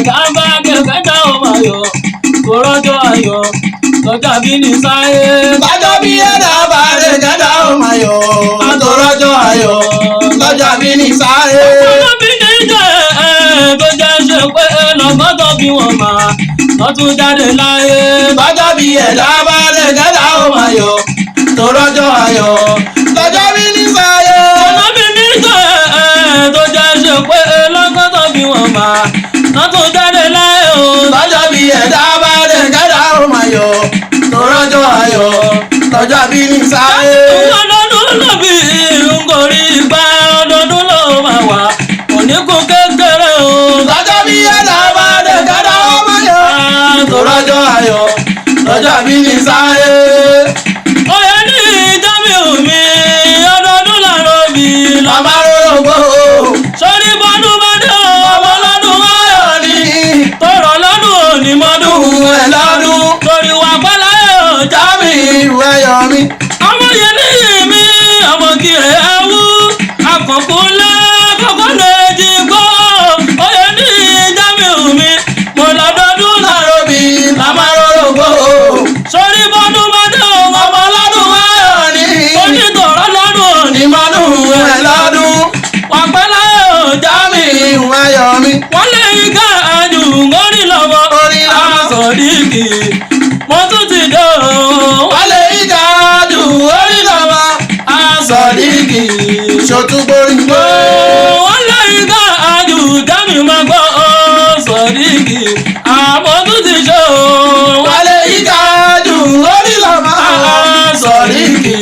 Ẹ̀dá bá kẹ̀kẹ́ dá o máa yọ̀, kó rọ́jọ́ ayọ̀ lọ́jọ́ bí ní sáyé. Lọ́jọ́ bí ẹ̀dá bá lè kẹ́dá ó máa yọ̀. Àtòrọ́jọ́ ayọ̀ lọ́jọ́ bí ní sáré. Ọjọ́ bí ní jẹ́ ẹ̀ tó jẹ́ ṣe pé lọ́gbọ́n tó bí wọn máa lọ́tún jáde láyé. Lọ́jọ́ bí ẹ̀dá bá lè kẹ́dá ó máa yọ̀. Tòrọ́jọ́ ayọ̀ lọ́jọ́ bí ní sáré. Ọjọ́ bí ní jẹ́ ẹ̀ tó jẹ́ ṣe pé lọ́gbọ́n tó bí wọn máa lọ́tún jáde láyé o. Lọ́jọ́ bí ẹ̀dá bá lè kẹ́dá ó máa yọ̀. Tòrọ́jọ́ ayọ̀ lọ́jọ́ bí ní sáré. Ọdọọdún ló bí ngorí ìgbà, ọdọọdún ló máa wà oníkun kékeré o. Lọ́jọ́ bí ẹ̀dá bá lè kẹ́dá ó máa yọ̀. Tòrọ́jọ́ ayọ̀ lọ́jọ́ bí ní sáré. Oyè ní Jamiu mi, ọdọọdún làrọ̀ bí lọ. Bàbá rògbò Sórí bọ́dún bá dé o, ọmọ lọ́dún wáyọ̀ ní tọrọ lọ́dún òní mọ́dún. dùn ẹ̀ lọ́dún. Torí wà pálá ẹ̀ ò já. Jámi ìwé yọ mí. Ọmọ yẹn ní mi, ọmọ kiri ẹ̀wú, àkànkù lẹ́ kọ́kọ́ lè jí gbọ́. Oyè ní Jamiu mi, mo lọ́dọọdún làrọ̀. Láròbí làmá rògbò. Sórí bọ́dún bá dé o, ọmọ lọ́dún wáyọ̀ ní onítọ̀rọ̀ lọ́dún òní ìmọ̀dún ẹ̀ lọ́dún. wà pálá ẹ̀ ò já. Jámi ìwé yọ mí. Wọ́n lè ká àjù ngórí lọ́wọ́ Orí lọ́mọ. Sọ̀díkì mo tún ti dé o. Wálé ìjà jù orí lọ́mọ. Sọ̀díkì Ṣòtúgbórí gbó. wọ́n lè ká àjù dámì máa gbọ́ o. Sọ̀díkì àmọ́ tún ti ṣe o. Wálé ìjà jù orí lọ́mọ. Sọ̀ríkì.